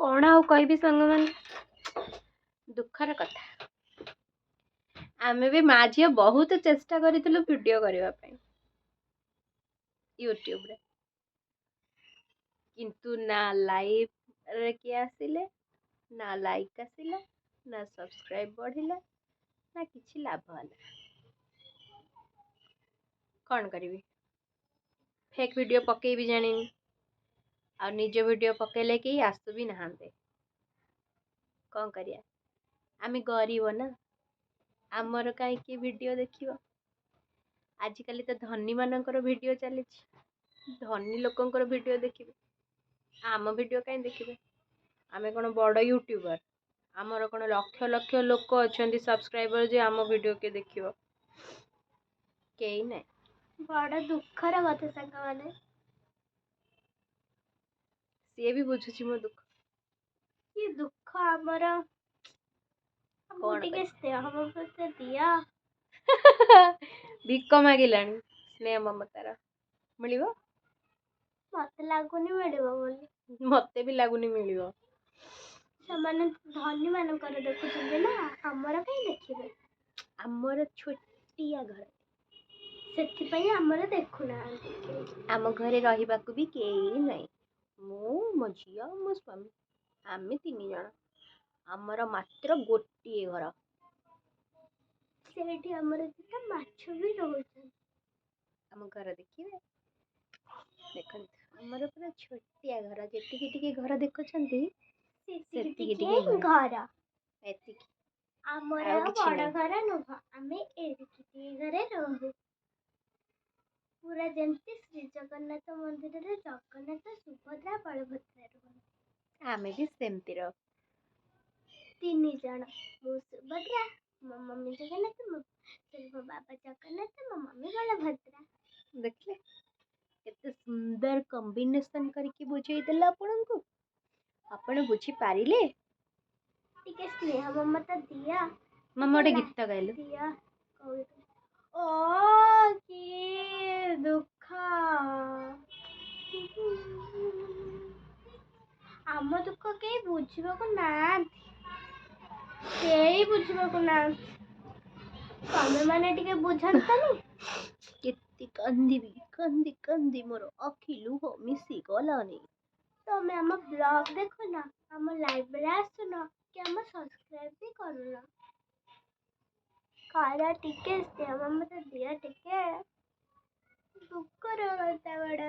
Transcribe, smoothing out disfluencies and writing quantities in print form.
କ'ଣ ଆଉ କହିବି ସାଙ୍ଗମାନେ, ଦୁଃଖର କଥା। ଆମେ ବି ମା ଝିଅ ବହୁତ ଚେଷ୍ଟା କରିଥିଲୁ ଭିଡ଼ିଓ କରିବା ପାଇଁ ୟୁଟ୍ୟୁବରେ, କିନ୍ତୁ ନା ଲାଇଭରେ କିଏ ଆସିଲେ, ନା ଲାଇକ୍ ଆସିଲା, ନା ସବସ୍କ୍ରାଇବ୍ ବଢ଼ିଲା, ନା କିଛି ଲାଭ ହେଲା। କ'ଣ କରିବି? ଫେକ୍ ଭିଡ଼ିଓ ପକେଇବି ଜାଣିନି, ଆଉ ନିଜ ଭିଡ଼ିଓ ପକେଇଲେ କେହି ଆସୁ ବି ନାହାନ୍ତି। କ'ଣ କରିବା, ଆମେ ଗରିବ ନା, ଆମର କାହିଁକି ଭିଡ଼ିଓ ଦେଖିବ? ଆଜିକାଲି ତ ଧନୀମାନଙ୍କର ଭିଡ଼ିଓ ଚାଲିଛି, ଧନୀ ଲୋକଙ୍କର ଭିଡ଼ିଓ ଦେଖିବେ, ଆମ ଭିଡ଼ିଓ କାହିଁ ଦେଖିବେ? ଆମେ କ'ଣ ବଡ଼ ୟୁଟ୍ୟୁବର୍? ଆମର କ'ଣ ଲକ୍ଷ ଲକ୍ଷ ଲୋକ ଅଛନ୍ତି ସବସ୍କ୍ରାଇବର୍ ଯେ ଆମ ଭିଡ଼ିଓ କିଏ ଦେଖିବ? କେହି ନାହିଁ। ବଡ଼ ଦୁଃଖର କଥା ସାଙ୍ଗମାନେ। ସିଏ ବି ବୁଝୁଛି ମୋ ଦୁଃଖ। କି ଦୁଃଖ ଆମର। ଆମକୁ କ'ଣ ଟିକେ କରିବା? ସ୍ନେହ ମମତା ଦିଅ। ଭିକ ମାଗିଲାଣି ସ୍ନେହ ମମତାର, ମିଳିବ? ମତେ ଲାଗୁନି ମିଳିବ ବୋଲି। ମତେ ବି ଲାଗୁନି ମିଳିବ। ସେମାନେ ଧନୀ ମାନଙ୍କର ଦେଖୁଛନ୍ତି ନା, ଆମର କାହିଁ ଦେଖିବେ? ଆମର ଛୋଟିଆ ଘର, ସେଥିପାଇଁ ଆମର ଦେଖୁନାହାନ୍ତି କେହି। ଆମ ଘରେ ରହିବାକୁ ବି କେହି ନାହିଁ। ମୁଁ, ମୋ ଝିଅ, ମୋ ସ୍ୱାମୀ, ଆମେ 3 ଜଣ। ଆମର ମାତ୍ର ଗୋଟିଏ ଘର। ସେଇଠି ଆମର 2ଟା ମାଛ ବି ରହୁଛନ୍ତି। ଆମ ଘର ଦେଖିବେ? ଦେଖନ୍ତୁ, ଆମର ପୁରା ଛୋଟିଆ ଘର। ଯେତିକି ଟିକେ ଘର ଦେଖୁଛନ୍ତି ସେତିକି ସେତିକି ଟିକେ ଟିକେ ଘର, ଘର। ଏତିକି, ଆମର ଆଉ କିଛି ବଡ଼ ନାହିଁ। ଘର ନୁହଁ, ଆମେ ଏତିକି ଟିକେ ଘରେ ରହୁ। ପୁରା ଯେମିତି ଶ୍ରୀ ଜଗନ୍ନାଥ ମନ୍ଦିରରେ ଜଗନ୍ନାଥ, ସୁଭଦ୍ରା, ବଳଭଦ୍ର ରୁହନ୍ତି, ଆମେ ବି ସେମିତି ରହୁ। 3 ଜଣ। ମୁଁ ସୁଭଦ୍ରା, ମୋ ମମି ଜଗନ୍ନାଥ, ମୋ ସରି, ମୋ ବାବା ଜଗନ୍ନାଥ, ମୋ ମମି ବଳଭଦ୍ରା। ଦେଖିଲେ, କେତେ ସୁନ୍ଦର କମ୍ବିନେସନ୍ କରିକି ବୁଝେଇଦେଲା ଆପଣଙ୍କୁ। ଆପଣ ବୁଝିପାରିଲେ? ଟିକେ ସ୍ନେହ ମମତା ଦିଅ। ମାମା, ଟିକେ ଗୋଟେ ଗୀତ ଗାଇଲୁ। ଦିଅ। କୋଉ ଗୀତ? ଓ କି ଦୁଃଖ, ଆମ ଦୁଃଖ କେହି ବୁଝିବାକୁ ନାହାନ୍ତି, କେହି ବୁଝିବାକୁ ନାହାନ୍ତି। ତମେ ମାନେ ଟିକେ ବୁଝନ୍ତନି। କେତେ କାନ୍ଦିବି? କାନ୍ଦି କାନ୍ଦି ମୋର ଆଖି ଲୁହ ମିଶି ଗଲାନି। ତମେ ଆମ ବ୍ଲଗ ଦେଖୁନ, ଆମ ଲାଇଭରେ ଆସୁନ କି ଆମ ସବସ୍କ୍ରାଇବ ବି କରୁନ। କର ଟିକେ, ସ୍ନେହ ମମତା ଦିଅ ଟିକେ। ଦୁଃଖର କଥା ବଡ଼।